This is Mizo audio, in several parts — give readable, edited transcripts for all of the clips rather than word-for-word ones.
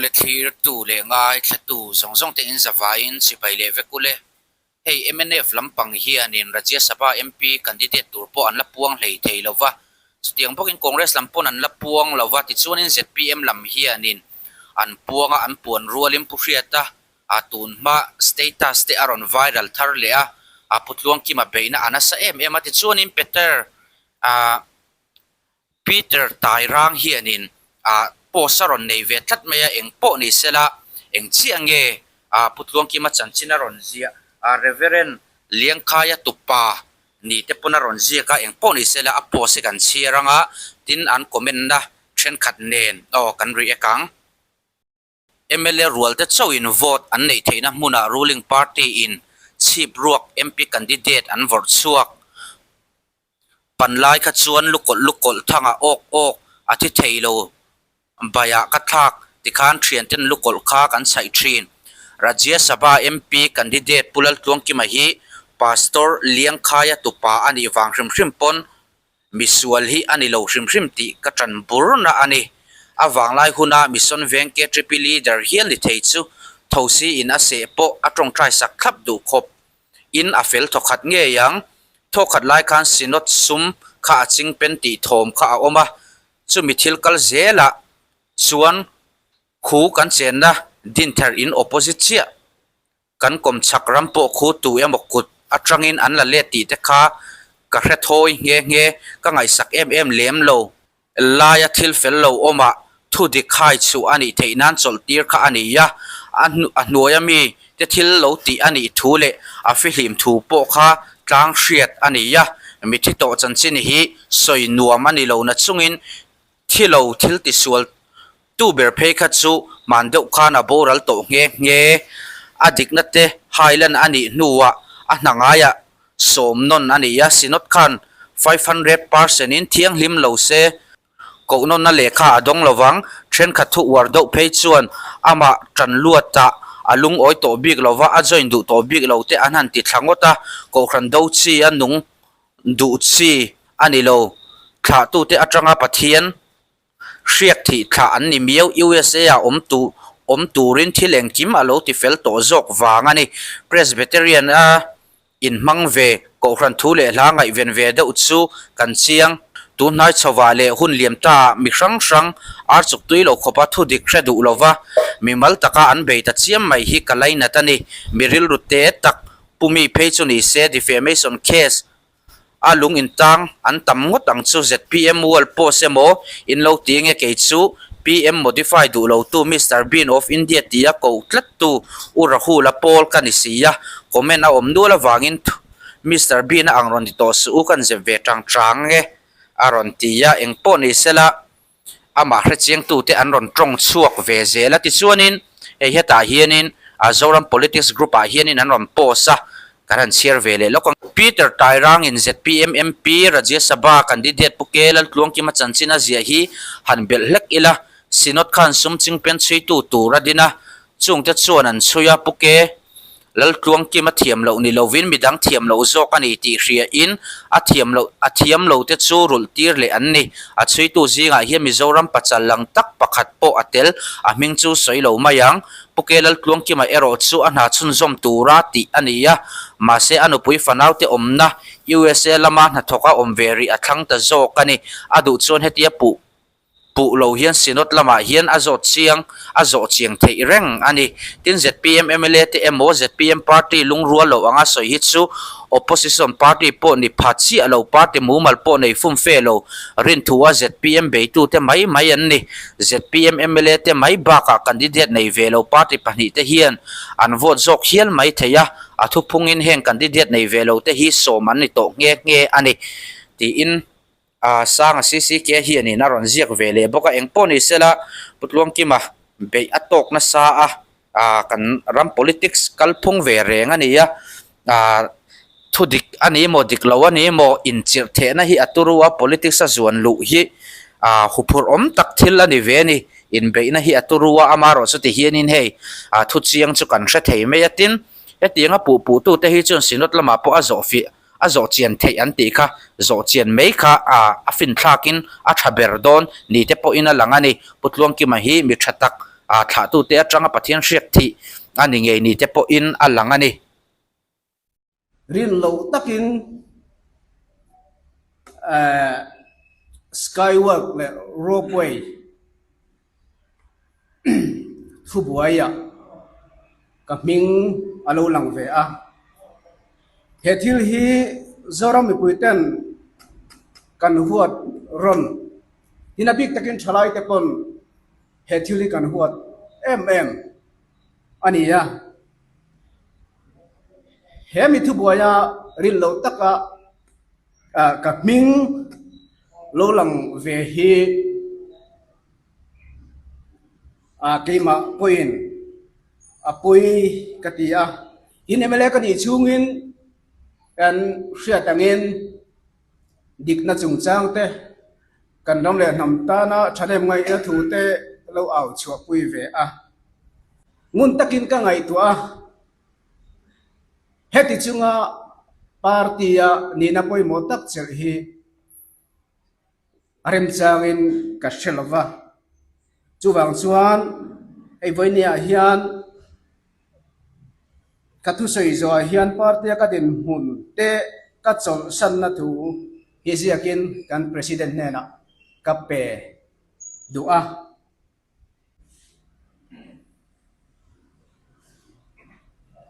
Awle thlirtu leh ngaithlatu zawng zawng te in zavaiin sipai leh vek ule. Hei mnf lampang hianin Rajya Sabha MP candidate tur pawh an la puang hlei thei lo va, chutiang bawkin Congress lam pawn an la puang lo va, tichuanin zpm lam hianin an puang a, an puan rualin Pu Hriata a tunhma status te a rawn viral thar leh a, a Pu Tluangkima beihna a nasa em em a, tichuanin Peter a Peter Tairang hianin ah post a rawn nei ve tlat mai a, eng pawh ni sela eng chiah nge ah Pu Tluangkima chanchin a rawn ziah ah Reverend Liangkhaia tupa ni te pawn a rawn ziak a, eng pawh ni sela a post hi kan chhiar ang a, tin an comment na thenkhat nen aw kan react ang. Mla rual te chauhin vote an neih theihna hmunah ruling party in chhip ruak MP candidate an vawrh chhuak. Panlai kha chuan lukawlh lukawlh thangah awk awk a thi thei lo baiah ka thlak tikhan thianten lukawlh kha kan chhaih thin. Rajya Sabha MP candidate Pu Laltluangkima hi Pastor Liangkhaia tupa a nih vang hrim hrim pawn misual hi a ni lo hrim hrim tih ka tan burna a ni. A vanglai huna Mission Veng KTP leader hial ni thei chu thosi in a seh pawh a tawngtai sak thlap duh khawp. In a fel thawkhat ngei ang. Thawkhat lai khan Synod sum kha a ching pen tih thawm kha a awm a, chumi thil kal zelah chuan khu kan chenna Dinthar in opposite chiah kan kawmchhak ram pawh khu tu emaw kut atangin an la let tih te kha ka hre thawi nghe nghe, ka ngaihsak em em lem lo. Laia thil fel lo awmah thu dik khai chhuh a nih theih nan chawlh tir kha a ni a, a hnuaia mi te thil lo tih a nih thu leh a fihlim thu pawh kha tlang hriat a ni a, mithi tawh chanchin hi sawi nuam a ni lo na chungin thi lo thil tisual tu ber phei kha chu hman deuh khan a boral tawh nghe nghe. A dikna te hailan a nih hnuah a hna ngaiah sawm nawn a ni a, Synod khan 500% in thianghlim lo se, koh nawnna lehkha a dawng lo vang, thenkhat thu uar deuh phei chuan amah tan luatah a lungawi tawh bik lo va, a join duh tawh bik lo te an han ti thla ngawt a, Kohhran do chi a nung duh chi a ni lo, thlahtute atanga Pathian Hriak thih thlah an ni miau. USA ah awm tu awm turin thil engkim a lo ti fel tawh zawk vang a ni. Presbyterian a inhmang ve Kohhran thu leh hla ngaihven ve deuh chu kan chiang. Tunhnai chhovah leh hun liam ta ah mi hrang hrang ar chuk tui lo khawpa thu dik hre duh lova mimal taka an bei ta chiam mai hi ka lainat a ni. Mi rilru te tak pu mi phei chu ni se defamation case A lung in tang an tam ngawt ang chu zpm wall post emaw in lo ti nge kei chu PM modify duh lo tu Mister Bean of India tia ko tlat tu U Rahul a pawl ka ni si a, comment a awm nual avangin Mister Bean a ang rawn ti tawh suh u kan zep ve tang tang nge a rawn ti a, engpawh ni sela amah hrechiang tute an rawn tawng chhuak ve zel a tichuanin hei hetah hianin a Zoram Politics Group ah hianin an rawn post a kan han chhiar ve leh lawk ang. Peter Tairangin zpm MP Rajya Sabha candidate Pu K Laltluangkima chanchin a ziah hi han belh hlek ila Synod khan sum chingpen chhuitu tur a din a chungte chuan an chhui a Pu K Laltluangkim a thiam loh ni lovin midang thiam loh zawk a ni tih hriain a thiam loh a thiam lo te chu rulh tir leh an ni. A chhuitu zingah hian Mizoram pachal lang tak pakhat pawh a tel, a hming chu sawi lo mai ang. Pu Ke Laltluangkima erawh chu a hna chhunzawm tura tih a ni a, mahse a nupui fanaute awmna USA lama hnathawka awm ve rih a thlang ta zawk a ni. A duh chuan hetia puh Puh lo hian Synod lamah hian a zawt chiang, a zawh chiang theih reng a ni. Tin, zpm mla te emaw zpm party lungrual lo anga sawi hi chu opposition party pawh ni pha chiah lo, party mumal pawh nei fum fe lo, rinthua zpm beitute mai mai an ni. Zpm mla te mai bakah candidate nei ve lo party pahnihte hian an vote zawk hial mai thei a, a thuphungin heng candidate nei ve lo te hi sawm an ni tawh nghe nghe a ni, tiin. A Sanga CCK hianin a rawn ziak ve leh bawk a, eng pawh ni sela Pu Tluangkima beih a tawk nasa a, ah kan ram politics kalphung ve reng a ni a, ah thu dik a ni maw dik lo a ni maw inchirh thehna hi a turu a, politics a zuan luh hi ah huphurh awm tak thil a ni ve a ni, inbeihna hi a turu a, amaherawh chuti hianin hei ah thu chiang chu kan hre thei mai a, tin hetianga puh puh tute hi chuan Synod lamah pawh a zawh fiah. a zawh chian theih an tih kha zawh chian mai kha a fin thlakin a tha ber dawn ni te pawhin a lang a ni. Pu Tluangkima hi mi tha tak Thlahtute atanga Pathian hriak thih a ni ngei ni te pawhin a lang a ni. Rin loh takin Skywalk leh Ropeway thubuaiah ka hming a lo lang ve a. He thil hi Zoram mipuiten kan huat rawn tin a bik takin thalaite pawn he thil hi kan huat em em a ni a. He mi thubuaia rin loh taka ka hming lo lang ve hi keimah pawhin a pawi ka ti a. Tin mla ka nih chhungin kan hriat angin dikna chungchang te kan ram leh hnam tana thahnem ngaihna thu te lo au chhuahpui ve a. Ngun takin ka ngaihtuah a, heti chunga party-a nihna pawimawh tak chelh hi a remchangin ka hre lo va. Chuvang chuan hei vawinia hian ka thusawi zawhah hian party-a ka dinhmun te ka chawlhsanna thu hi ziakin kan President hnenah ka pe duh a.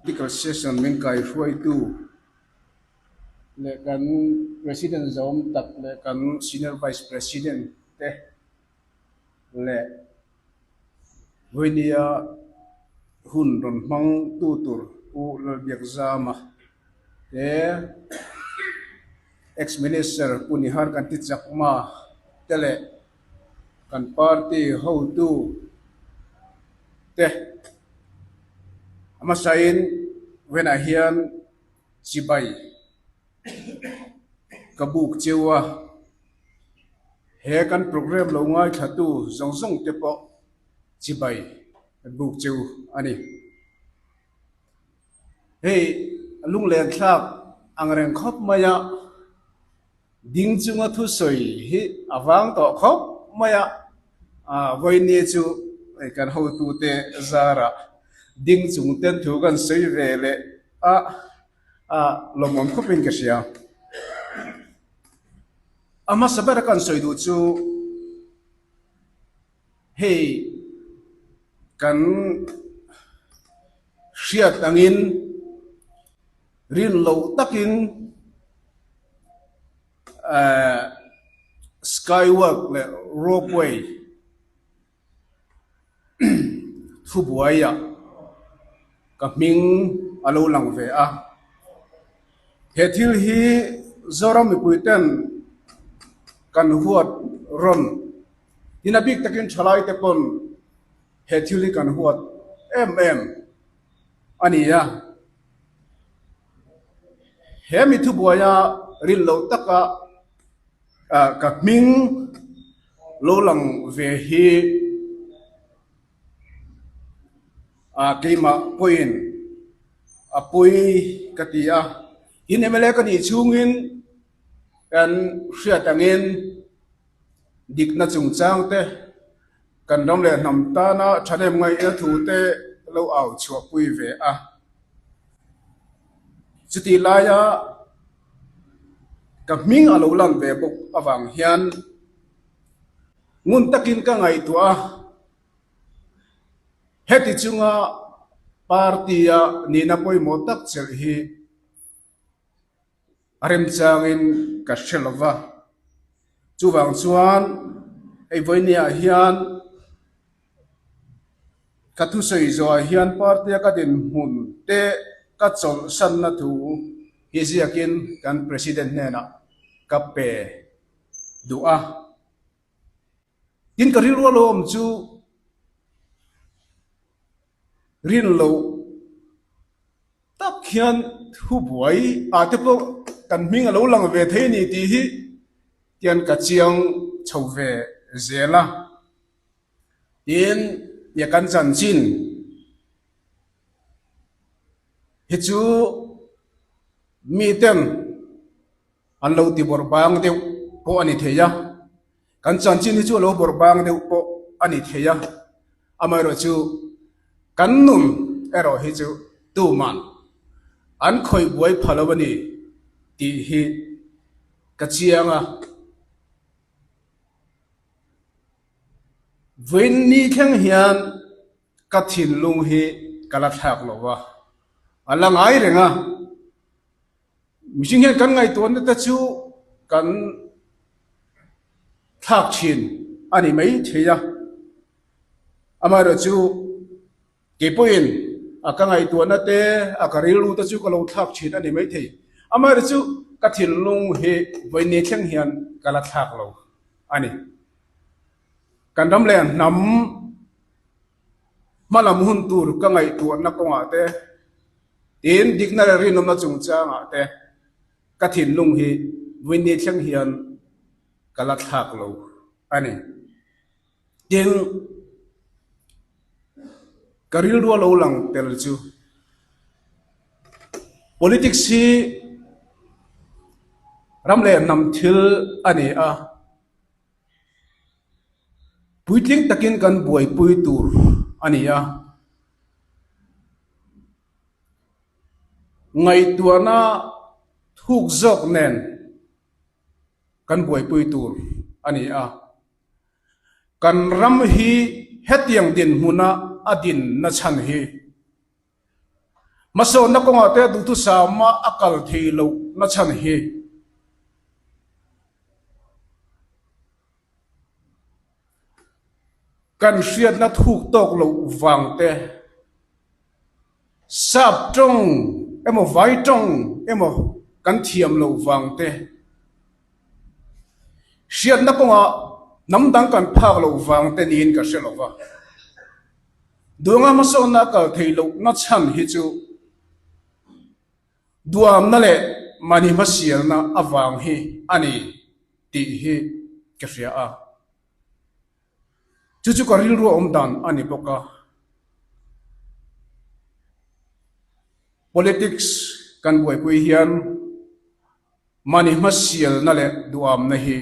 Political session min kaihruaitu leh kan President zawm tak leh kan Senior Vice President te leh vawinia hun rawn hmang tu tur Pu Lalbiakzama te Ex-Minister Pu Nihar Kanti Chakma te leh Kan party hotu te a hmasain venah hian chibai ka buk cheu a, he kan program lo ngaithlatu zawng zawng te pawh chibai kan buk cheu a ni. Hei lunglen thlak ang reng khawp mai a. Ding chunga thusawi hi a vang tawh khawp mai a, vawiini chu kan hotute zarah ding chung ten thu kan sawi ve leh a, lawmawm khawpin ka hria. A hmasa bera kan sawi duh chu hei kan hriat angin Rin loh takin Skywalk leh Ropeway thubuaiah ka hming a lo lang ve a. He thil hi Zoram mipuiten kan huat rawn tin a bik takin thalaite pawn he thil hi kan huat em em a ni a. He mi thubuaia rin loh taka ka hming lo lang ve hi keimah pawhin a pawi ka ti a. Tin mla ka nih chhungin kan hriat angin dikna chungchang te Kan ram leh hnam tana thahnem ngaihna thu te lo au chhuahpui ve a. Chutih laia ka hming a lo lan ve bawk avang hian ngun takin ka ngaihtuah a, heti chunga party-a nihna pawimawh tak chelh hi A remchangin ka hre lo va, chuvang chuan hei vawinia hian ka thusawi zawhah hian party-a ka dinhmun te ka chawlhsanna thu hi ziakin kan President hnenah ka pe duh a. Tin ka rilru a lo awm chu rin loh tak hian thubuai ah te pawh kan hming a lo lang ve thei a ni tih hi tian ka chiang chho ve zel a. Tin, tia kan chanchin hi chu miten An lo ti bawrh bang deuh pawh a ni thei a, kan chanchin hi chu a lo bawrh bang deuh pawh a ni thei a. Amaherawhchu kan nun erawh hi chu tuman an khawih buai pha lo a ni tih hi ka chiang a. Vawiin ni thleng hian ka thinlung hi ka la thlak lo va, a la ngai reng a. Mihring hian kan ngaihtuahna te chu kan thlak thin a ni mai thei a, amaherawhchu kei pawhin a ka ngaihtuahna te a ka rilru te chu ka lo thlak thin a ni mai thei. Amaherawhchu ka thinlung hi vawiin ni thleng hian ka la thlak lo a ni. Kan ram leh hnam hmalam hun tur ka ngaihtuahna kawngah te, Tin, dikna leh rinawmna chungchangah te ka thinlung hi Winnie thleng hian ka la thlak lo a ni. Tin, ka rilru a lo lang tel chu politics hi ram leh hnam thil a ni a, puitling takin kan buaipui tur a ni a. Ngaihtuahna thuk zawk nen kan buaipui tur a ni a. Kan ram hi hetiang dinhmuna a din nachhan hi hmasawnna kawngah te duhthusama a kal thei loh nachhan hi Kan hriatna thuk tawk loh vang te, sap tawng emaw vai tawng emaw kan thiam loh vang te, hriatna kawngah hnam dang kan phak loh vang te niin ka hre lo va. Duanga hmasawnna a kal thei lohna chhan hi chu duamna leh mahni hmasialna avang hi a ni. Tih hi ka hria a, chu chu ka rilru a awm dan a ni bawk a. Politics kan buaipui hian mahni hmasialna leh duhamna hi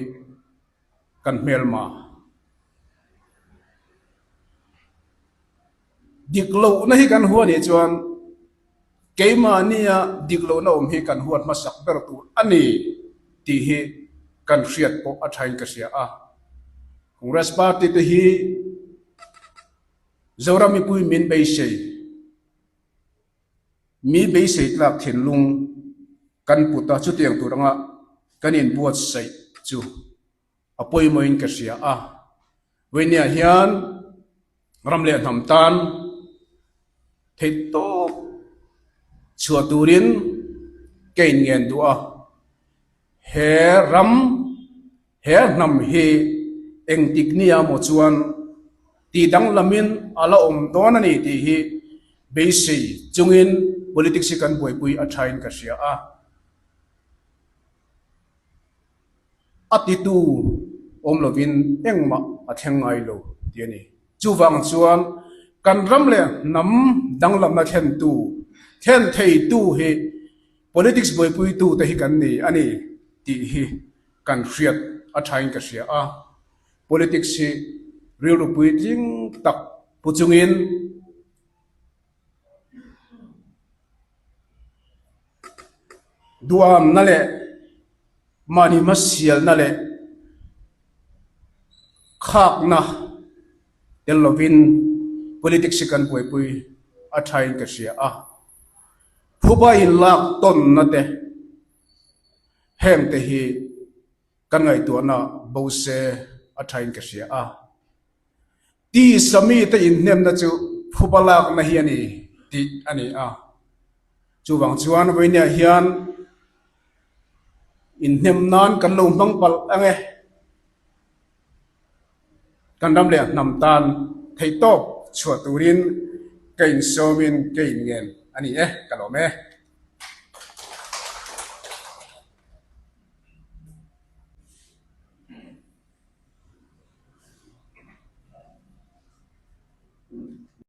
kan hmelma. Dik lohna hi kan hua nih chuan keimahnia dik lohna awm hi kan huat hmasak ber tur a ni tih hi kan hriat pawh a thain ka hria a. Congress Party te hi Zoram mipui min beisei, mi beisei tlak thinlung kan put a, chutiang tur anga kan inbuatsaih chu a pawimawhin ka hria a. Vawinia hian ram leh hnam tan theih tawp chhuah turin ka inngen duh a, he ram, he hnam hi engtik nia maw chuan tih danglamin a la awm dawn a ni tih hi beisei chungin politics hi kan buaipui a thain ka hria a. A titu awm lovin engmah a thleng ngai lo tih a ni. Chuvang chuan kan ram leh hnam danglamna thlentu, thlen theitu hi politics buaipuitute hi kan ni a ni tih hi kan hriat a thain ka hria a. Politics hi rilru puitling tak pu chungin Duamna leh mahni hmasialna leh khakna tel lovin politics hi kan buaipui a thain ka hria a. Phuba inlak tawnna te hengte hi kan ngaihtuahna bo se a thain ka hria a. Tisa mite inhnemna chu phuba lakna hi a ni tih a ni a. Chuvang chuan vawinia hian inhnem nan kan lo hmang palh ang e. Kan ram leh hnam tan theihtawp chhuah turin ka insawmin ka inngen a ni e, ka lawm e.